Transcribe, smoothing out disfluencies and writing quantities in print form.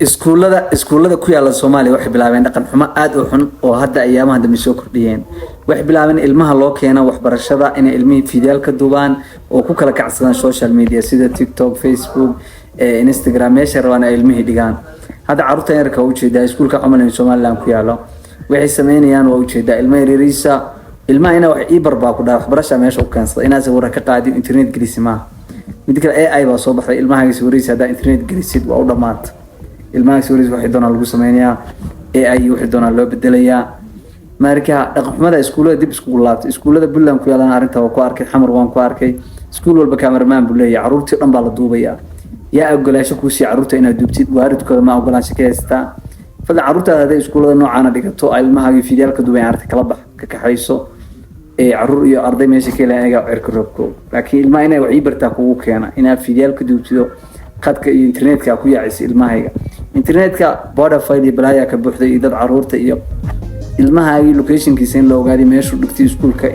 Iskuullada ku yaala Soomaaliya waxay bilaabeen dhaqan xumo aad u xun oo hadda ayaamaha dambe soo kordhiyeen. Waxay bilaabeen ilmaha loo keeno waxbarashada inay ilmihii fiidiyaal ka duubaan oo ku kala kacsadaan social media sida TikTok, Facebook, Instagram, meesha rabaan ay ilmihii dhigaan. Hadda carruurta yarka waa ujeedaa, iskuulka Cumal ee Somaliland ku yaalo waxay sameynayaan waa ujeedaa. Ilma yaryariisa, ilmaha inaa wax ii barbaa ku dhaha, waxbarasha meesha u keensada, inaad sawira ka qaadin, internet gelisi maaha. Mid kale, AI baa soo baxday. Ilmahaaga sawirihiisa haddaa internet gelisid, waa u dhammaata. Ilmaha sawirihiisa waxay doonaa lagu sameynayaa, AI wixii doonaa loo bedelayaa. Marka dhaqan xumada iskuullada dib iskugu laabtay. Iskuullada Puntland ku yaalaan arrinta waa ku arkay, Xamar waan ku arkay. Iskuul walba cameraman buu leeyahay, carruurtii o dhan baa la duubayaa. Yaa ogolaansho kuu siiya carruurta inaad duubtid? Waalidkooda ma ogolaansho ka haystaa? Fadlan, carruurtaada hadday iskuullada noocaana dhigato, ilmahaaga fiidyaalka duubay arrinta kala bax, ka kaxayso. Ee carruur iyo arday meesha ka helaan ayagaa cirka roobko, laakiin ilmaha inay wax ii bartaa kugu keena inaad fiidyaal ka duubtido, khadka iyo internetka ku yaacisa ilmahayga. Internetka pedophile iyo balaaya ka buuxday iyo dad carruurta iyo ilmahaagii locationkiisa in la ogaaday, meeshuu dhigtay iskuulka.